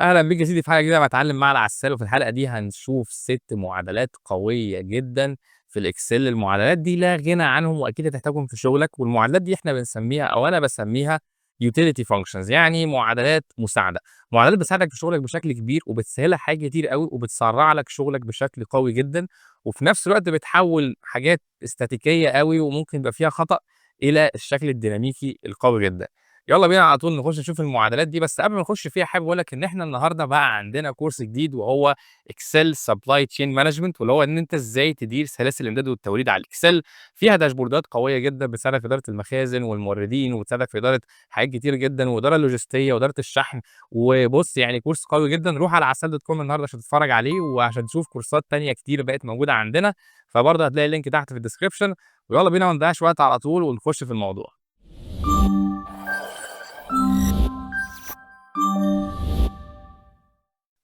أهلًا بيك يا سيدي في حلقة جديدة مع اتعلم مع العسال، وفي الحلقة دي هنشوف 6 معادلات قوية جدًا في ال Excel. المعادلات دي لا غنى عنهم وأكيد هتحتاجهم في شغلك، والمعادلات دي إحنا بنسميها أو أنا باسميها utility functions، يعني معادلات مساعدة، معادلات بتساعدك في شغلك بشكل كبير وبتسهل لك حاجات كتير أوي وبتسرع لك شغلك بشكل قوي جدًا، وفي نفس الوقت بتحول حاجات استاتيكية أوي وممكن يبقى فيها خطأ إلى الشكل الديناميكي القوي جدًا. يلا بينا على طول نخش نشوف المعادلات دي، بس قبل ما نخش فيها حابب أقول لك إن إحنا النهارده بقى عندنا كورس جديد وهو Excel Supply Chain Management، واللي هو إن أنت إزاي تدير سلاسل الإمداد والتوريد على ال Excel. فيها داشبوردات قوية جدًا بتساعدك في إدارة المخازن والموردين، وبتساعدك في إدارة حاجات كتير جدًا، وإدارة لوجستية وإدارة الشحن. وبص كورس قوي جدًا، روح على عسال dot com النهارده عشان تتفرج عليه وعشان تشوف كورسات تانية كتير بقت موجودة عندنا، فبرضه هتلاقي ال link تحت في ال description. ويلا بينا ما نضيعش وقت على طول ونخش في الموضوع.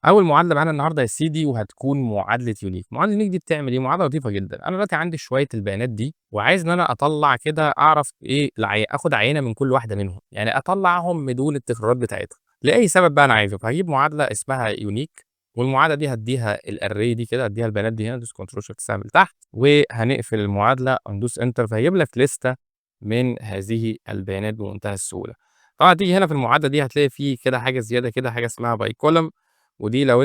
أول معادلة معانا النهارده يا سيدي وهتكون معادلة unique. معادلة unique دي بتعمل إيه؟ معادلة لطيفة جدًا. أنا دلوقتي عندي شوية البيانات دي وعايز إن أنا أطلع كده أعرف إيه آخد عينة من كل واحدة منهم، يعني أطلعهم بدون التكرارات بتاعتها لأي سبب بقى أنا عايزه. فهجيب معادلة اسمها unique، والمعادلة دي هديها ال array دي كده، هديها البيانات دي هنا، ندوس control shift سهم لتحت وهنقفل المعادلة وندوس enter، فهيجيب لك لستة من هذه البيانات بمنتهى السهولة. طبعًا تيجي هنا في المعادلة دي هتلاقي في كده حاجة زيادة كده، حاجة اسمها by column، ودي لو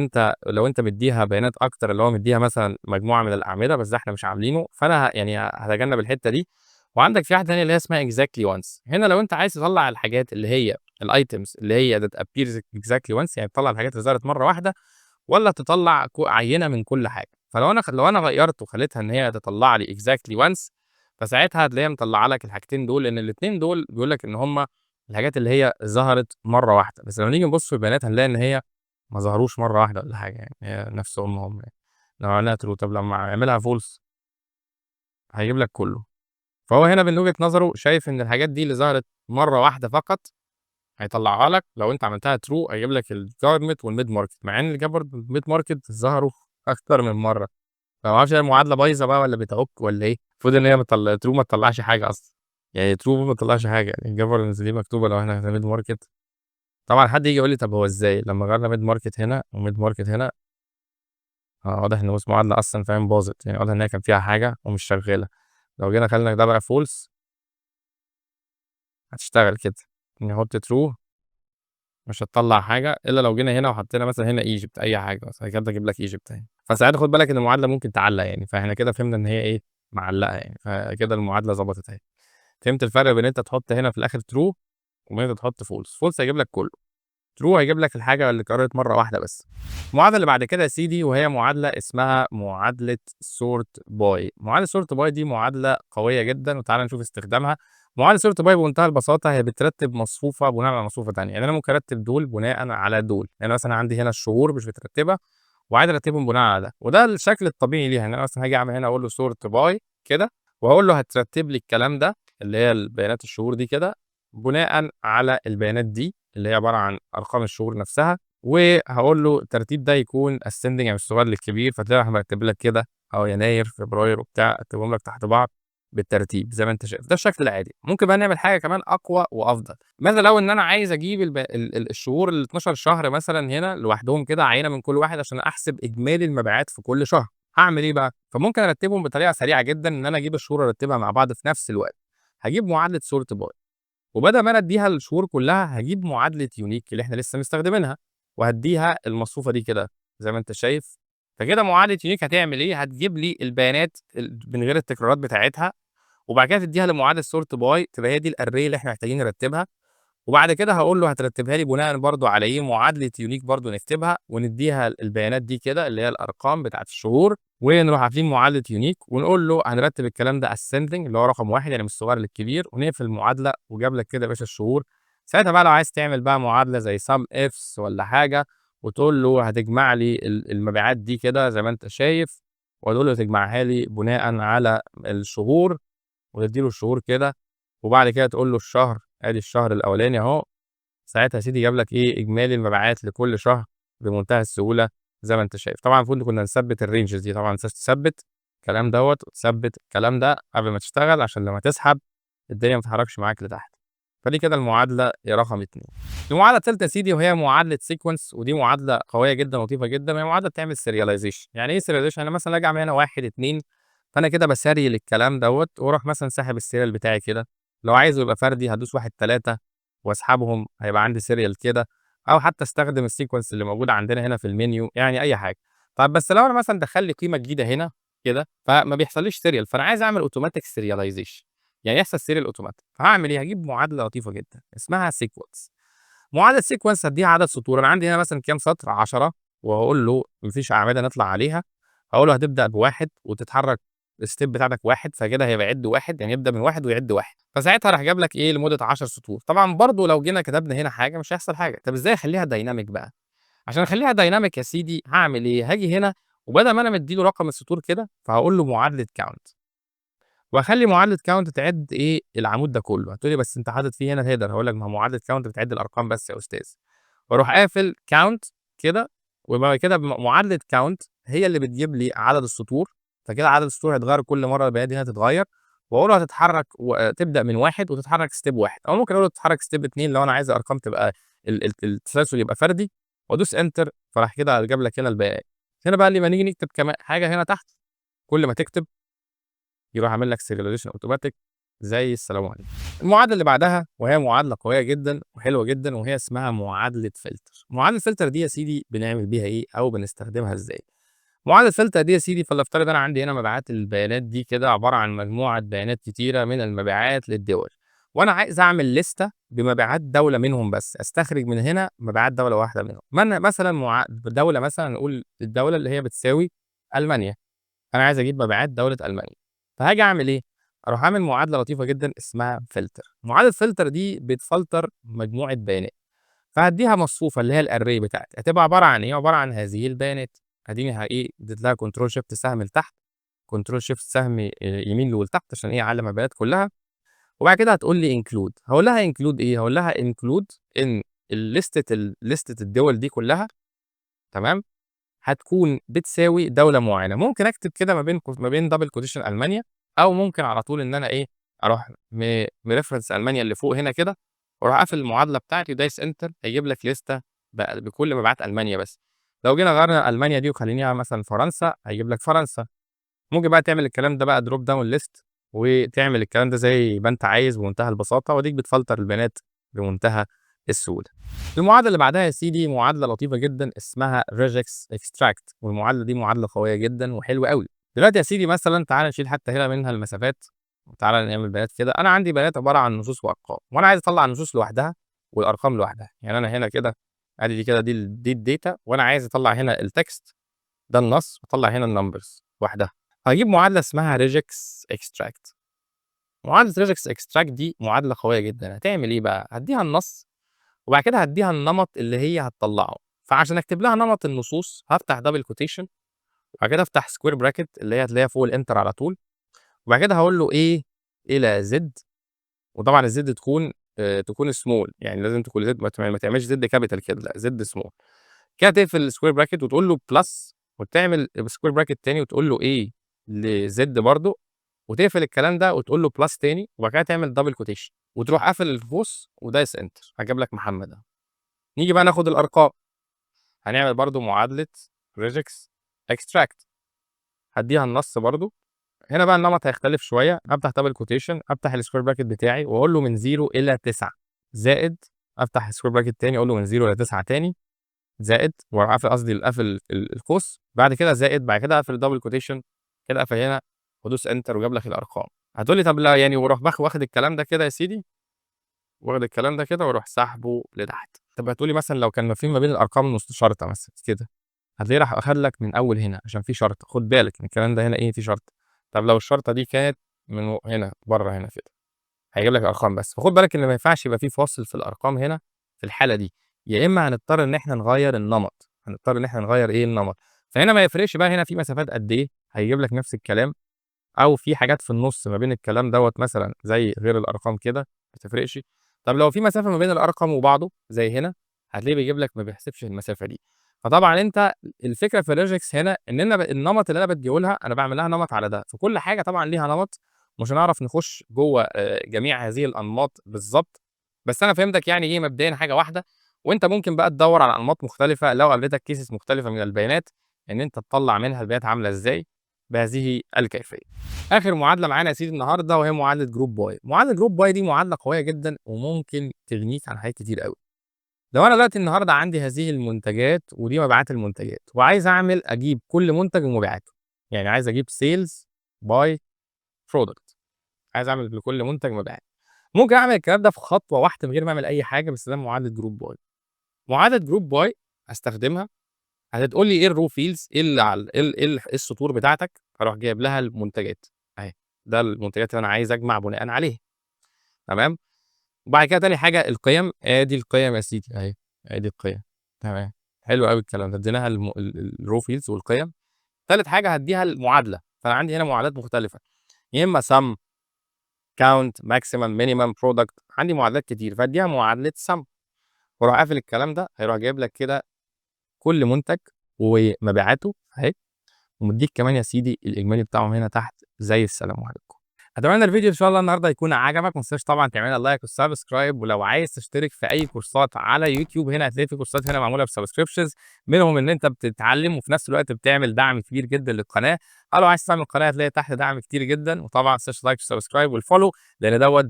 انت مديها بيانات اكتر، اللي هو مديها مثلا مجموعه من الاعمده، بس ده احنا مش عاملينه، فانا هتجنب الحته دي. وعندك في واحده ثانيه اللي هي اسمها exactly once. هنا لو انت عايز تطلع الحاجات اللي هي ال items اللي هي that appears exactly once، يعني تطلع الحاجات اللي ظهرت مره واحده، ولا تطلع عينه من كل حاجه. فلو انا غيرت وخليتها ان هي تطلع لي exactly once، فساعتها هتلاقيها مطلعه لك الحاجتين دول، لان الاثنين دول بيقول لك ان هم الحاجات اللي هي ظهرت مره واحده. بس لما نيجي نبص في البيانات هنلاقي ان هي ما ظهروش مره واحده ولا حاجه، هي نفسهم هم يعني. لو عملناها true، طب لما اعملها false هيجيب لك كله. فهو هنا من وجهه نظره شايف ان الحاجات دي اللي ظهرت مره واحده فقط هيطلعها لك. لو انت عملتها true هيجيب لك ال government وال mid market، مع ان ال government وال mid market ظهروا اكتر من مره. فما اعرفش هي المعادله بايظه بقى ولا بتعك ولا ايه. المفروض ان هي true ما تطلعش حاجه اصلا، يعني true ما تطلعش حاجه، يعني ال government دي مكتوبه لو احنا mid market. طبعا حد يجي يقول لي طب هو ازاي لما غيرنا mid market هنا و mid market هنا؟ واضح ان بص المعادله اصلا باظت، يعني واضح ان هي كان فيها حاجه ومش شغاله. لو جينا خلينا ده بقى false هتشتغل كده، نحط true مش هتطلع حاجه، الا لو جينا هنا وحطينا مثلا هنا Egypt اي حاجه مثلا، كده تجيب لك Egypt اهي. فساعتها خد بالك ان المعادله ممكن تعلق يعني، فاحنا كده فهمنا ان هي ايه معلقه يعني، فكده المعادله ظبطت اهي. فهمت الفرق بين انت تحط هنا في الاخر true وبين انت تحط false. false هيجيب لك كله، true هيجيب لك الحاجه اللي اتكررت مره واحده بس. المعادله اللي بعد كده يا سيدي وهي معادله اسمها معادله sort by. معادله sort by دي معادله قويه جدا، وتعالى نشوف استخدامها. معادله sort by بمنتهى البساطه هي بترتب مصفوفه بناء على مصفوفه ثانيه، يعني انا ممكن ارتب دول بناء على دول، يعني مثلا عندي هنا الشهور مش مترتبه وعايز ارتبهم بناء على ده، وده الشكل الطبيعي ليها. يعني انا مثلا هاجي اعمل هنا اقول له sort by كده، وهقول له هترتب لي الكلام ده اللي هي البيانات الشهور دي كده بناء على البيانات دي اللي هي عباره عن ارقام الشهور نفسها، وهقول له الترتيب ده يكون ascending يعني من الصغير للكبير، فتلاقي راح مرتب لك كده اهو يناير فبراير وبتاع، رتبهم لك تحت بعض بالترتيب زي ما انت شايف. ده الشكل العادي. ممكن بقى نعمل حاجه كمان اقوى وافضل. ماذا لو ان انا عايز اجيب الشهور ال 12 شهر مثلا هنا لوحدهم كده، عينه من كل واحد عشان احسب اجمالي المبيعات في كل شهر. هعمل ايه بقى؟ فممكن ارتبهم بطريقه سريعه جدا، ان انا اجيب الشهور ارتبها مع بعض في نفس الوقت. هجيب معادله sort by، وبدل ما انا اديها الشهور كلها هجيب معادله unique اللي احنا لسه مستخدمينها، وهديها المصفوفه دي كده زي ما انت شايف. فكده معادله unique هتعمل ايه؟ هتجيب لي البيانات من غير التكرارات بتاعتها، وبعد كده تديها لمعادله sort by، تبقى هي دي ال array اللي احنا محتاجين نرتبها. وبعد كده هقول له هترتبها لي بناء برضو على ايه؟ معادله unique برضو نكتبها ونديها البيانات دي كده اللي هي الارقام بتاعت الشهور، ونروح عاملين معادله unique ونقول له هنرتب الكلام ده ascending اللي هو رقم 1 يعني من الصغير للكبير، ونقفل المعادله وجاب لك كده يا باشا الشهور. ساعتها بقى لو عايز تعمل بقى معادله زي sum ifs ولا حاجه، وتقول له هتجمع لي المبيعات دي كده زي ما انت شايف، وتقول له تجمعها لي بناء على الشهور، وتدي له الشهور كده، وبعد كده تقول له الشهر، ادي الشهر الاولاني اهو. ساعتها يا سيدي جاب لك ايه؟ اجمالي المبيعات لكل شهر بمنتهى السهوله زي ما انت شايف. طبعا المفروض كنا نثبت ال ranges دي، طبعا ما تنساش تثبت الكلام دوت وتثبت الكلام ده قبل ما تشتغل، عشان لما تسحب الدنيا ما تتحركش معاك لتحت. فدي كده المعادلة رقم 2. المعادلة الثالثة يا سيدي وهي معادلة sequence، ودي معادلة قوية جدا ولطيفة جدا، وهي معادلة بتعمل serialization. يعني ايه serialization؟ انا مثلا اجي اعمل هنا 1 2، فانا كده بسريل الكلام دوت، واروح مثلا ساحب ال serial بتاعي كده. لو عايزه يبقى فردي هدوس 1 3 واسحبهم، هيبقى عندي serial كده، او حتى استخدم ال sequence اللي موجود عندنا هنا في المنيو، يعني اي حاجة. طب بس لو انا مثلا دخل لي قيمة جديدة هنا كده، فما بيحصليش serial، فانا عايز اعمل automatic serialization، يعني يحصل serial automatic. فهعمل ايه؟ هجيب معادلة لطيفة جدا اسمها sequence. معادلة sequence هديها عدد سطور، انا عندي هنا مثلا كام سطر؟ 10، وهقول له مفيش اعمدة نطلع عليها، هقول له هتبدا بواحد وتتحرك ال step بتاعتك 1، فكده هيبقى عد 1، يعني يبدا من 1 ويعد 1. فساعتها راح جاب لك ايه؟ لمدة 10 سطور. طبعا برضو لو جينا كتبنا هنا حاجة مش هيحصل حاجة. طب ازاي اخليها dynamic بقى؟ عشان اخليها dynamic يا سيدي هعمل ايه؟ هاجي هنا وبدل ما انا مديله رقم السطور كده، فهقول له معادلة count، واخلي معادلة count تعد ايه؟ العمود ده كله. هتقول لي بس انت حاطط فيه هنا header، هقول لك ما هو معادلة count بتعد الارقام بس يا استاذ. واروح قافل count كده، وبعد كده معادلة count هي اللي بتجيب لي عدد السطور، فكده عدد السطور هيتغير كل مرة البيانات دي هتتغير. واقول له هتتحرك وتبدا من 1 وتتحرك step 1، او ممكن اقول له تتحرك step 2 لو انا عايز الارقام تبقى التسلسل يبقى فردي، وادوس enter، فراح كده جاب لك هنا البيانات. هنا بقى لما نيجي نكتب كمان حاجة هنا تحت، كل ما تكتب يروح عامل لك serialization automatic زي السلام عليكم. المعادلة اللي بعدها وهي معادلة قوية جدا وحلوه جدا، وهي اسمها معادلة فلتر. معادلة فلتر دي يا سيدي بنعمل بيها ايه او بنستخدمها ازاي؟ معادلة فلتر دي يا سيدي، فلنفترض انا عندي هنا مبيعات، البيانات دي كده عبارة عن مجموعة بيانات كتيرة من المبيعات للدول، وانا عايز اعمل لستة بمبيعات دولة منهم بس، استخرج من هنا مبيعات دولة واحدة منهم. مثلا دولة، مثلا نقول الدولة اللي هي بتساوي المانيا، انا عايز اجيب مبيعات دولة المانيا. فهاجي اعمل ايه؟ اروح اعمل معادلة لطيفة جدا اسمها فلتر. معادلة فلتر دي بتفلتر مجموعة بيانات، فهديها مصفوفة اللي هي ال array بتاعتي، هتبقى عبارة عن ايه؟ عبارة عن هذه البيانات. اديني ايه؟ اديت لها control shift سهم لتحت، control shift سهم يمين لتحت عشان ايه؟ اعلم البيانات كلها. وبعد كده هتقول لي include، هقول لها include ايه؟ هقول لها include ان لستة الدول دي كلها، تمام، هتكون بتساوي دولة معينة. ممكن اكتب كده ما بين double quotation المانيا، او ممكن على طول ان انا ايه؟ اروح م reference المانيا اللي فوق هنا كده، واروح قافل المعادلة بتاعتي ودايس enter، هيجيب لك لستة بكل مبيعات المانيا بس. لو جينا غيرنا المانيا دي وخليناها مثلا فرنسا، هيجيب لك فرنسا. ممكن بقى تعمل الكلام ده بقى drop down list، وتعمل الكلام ده زي ما انت عايز بمنتهى البساطة، واديك بتفلتر البيانات بمنتهى السهولة. المعادلة اللي بعدها يا سيدي معادلة لطيفة جدا اسمها regex extract، والمعادله دي معادلة قوية جدا وحلوه قوي. دلوقتي يا سيدي مثلا تعالى نشيل حتى هنا منها المسافات، وتعالى نعمل بيانات كده. انا عندي بيانات عبارة عن نصوص وارقام، وانا عايز اطلع النصوص لوحدها والارقام لوحدها. يعني انا هنا كده ادي دي كده دي ال data، وانا عايز اطلع هنا ال text ده النص، واطلع هنا ال numbers لوحدها. هجيب معادلة اسمها regex extract. معادلة regex extract دي معادلة قوية جدا. هتعمل ايه بقى؟ هديها النص، وبعد كده هديها النمط اللي هي هتطلعه. فعشان اكتب لها نمط النصوص هفتح double quotation، وبعد كده افتح square bracket اللي هي هتلاقيها فوق ال enter على طول، وبعد كده هقول له A الى Z، وطبعا ال Z تكون سمول، يعني لازم تكون Z، ما تعملش Z capital كده، لا Z small كده. تقفل ال square bracket وتقول له plus، وتعمل square bracket تاني وتقول له A ل Z برضو، وتقفل الكلام ده وتقول له plus تاني، وبعد كده تعمل double quotation وتروح قافل القوس ودايس enter، هجيب لك محمد اهو. نيجي بقى ناخد الارقام، هنعمل برضو معادلة regex extract، هديها النص برضو. هنا بقى النمط هيختلف شوية، افتح double quotation، افتح ال square bracket بتاعي واقول له من 0 الى 9 زائد، افتح square bracket تاني اقول له من 0 الى 9 تاني زائد، واروح قافل قصدي قافل القوس، بعد كده زائد، بعد كده اقفل double quotation كده، اقفل هنا وادوس enter وجاب لك الارقام. هتقول لي طب لا يعني، وروح واخد الكلام ده كده يا سيدي، واخد الكلام ده كده واروح ساحبه لتحت. طب هتقولي مثلا لو كان في ما بين الارقام نص شرطه مثلا كده، هتلاقيه راح اخد لك من اول هنا عشان في شرطه، خد بالك ان الكلام ده هنا ايه؟ في شرطه. طب لو الشرطة دي كانت من هنا بره هنا كده، هيجيب لك ارقام بس. فخد بالك ان ما ينفعش يبقى في فاصل في الارقام هنا في الحالة دي، يا اما هنضطر ان احنا نغير النمط، هنضطر ان احنا نغير ايه؟ النمط. فهنا ما يفرقش بقى هنا في مسافات قد ايه، هيجيب لك نفس الكلام، او في حاجات في النص ما بين الكلام دوت مثلا زي غير الارقام كده ما تفرقش. طب لو في مسافة ما بين الارقام وبعضه زي هنا، هتلاقيه بيجيب لك ما بيحسبش المسافة دي. فطبعا انت الفكرة في ال regex هنا ان انا النمط اللي انا بديه لها انا بعمل لها نمط على ده، فكل حاجة طبعا ليها نمط، مش هنعرف نخش جوه جميع هذه الانماط بالظبط، بس أنا فهمتك يعني إيه مبدئيًا حاجة واحدة، وأنت ممكن بقى تدوّر على أنماط مختلفة لو قابلتك cases مختلفة من البيانات، إن أنت تطلّع منها البيانات عاملة إزاي بهذه الكيفية. آخر معادلة معانا يا سيدي النهارده وهي معادلة group by. معادلة group by دي معادلة قوية جدًا وممكن تغنيك عن حاجات كتير أوي. لو أنا دلوقتي النهارده عندي هذه المنتجات ودي مبيعات المنتجات، وعايز أجيب كل منتج ومبيعاته، يعني عايز أجيب sales by product، عايز أعمل لكل منتج مبيعات. ممكن أعمل الكلام ده في خطوة واحدة من غير ما أعمل أي حاجة باستخدام معادلة group by. معادلة group by هاستخدمها، هتقول لي إيه الrow fields، إيه اللي على إيه ال إيه ال إيه السطور بتاعتك، فاروح جايب لها المنتجات أهي، ده المنتجات اللي أنا عايز أجمع بناءً عليها، تمام؟ وبعد كده تاني حاجة القيم، آدي القيم يا سيدي أهي، آدي القيم، تمام، حلو أوي الكلام ده، اديناها الم ال الrow fields والقيم. تالت حاجة هادّيها المعادلة، فأنا عندي هنا معادلات مختلفة، يا إما sum، count، maximum، minimum، product، عندي معادلات كتير، فادّيها معادلة sum واروح قافل الكلام ده، هيروح جايب لك كده كل منتج ومبيعاته أهي، ومدّيك كمان يا سيدي الإجمالي بتاعهم هنا تحت زي السلام عليكم. أتمنى الفيديو إن شاء الله النهارده يكون عجبك، ما تنساش طبعًا تعمل لنا like وsubscribe، ولو عايز تشترك في أي كورسات على يوتيوب هنا هتلاقي في كورسات هنا معمولة بsubscriptions، منهم إن أنت بتتعلم وفي نفس الوقت بتعمل دعم كبير جدًا للقناة، أو لو عايز تدعم القناة هتلاقي تحت دعم كتير جدًا، وطبعًا ما تنساش like وsubscribe والfollow لأن دوّة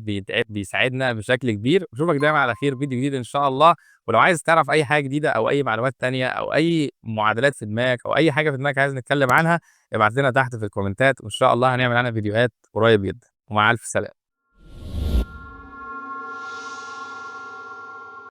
بيساعدنا بشكل كبير. وأشوفك دايمًا على خير فيديو جديد إن شاء الله، ولو عايز تعرف أي حاجة جديدة أو أي معلومات تانية أو أي معادلات في دماغك أو أي حاجة في دماغك عايز نتكلم عنها، ابعت لنا تحت في الكومنتات وإن شاء الله هنعمل عنها فيديوهات قريب جدًا، ومع ألف سلامة.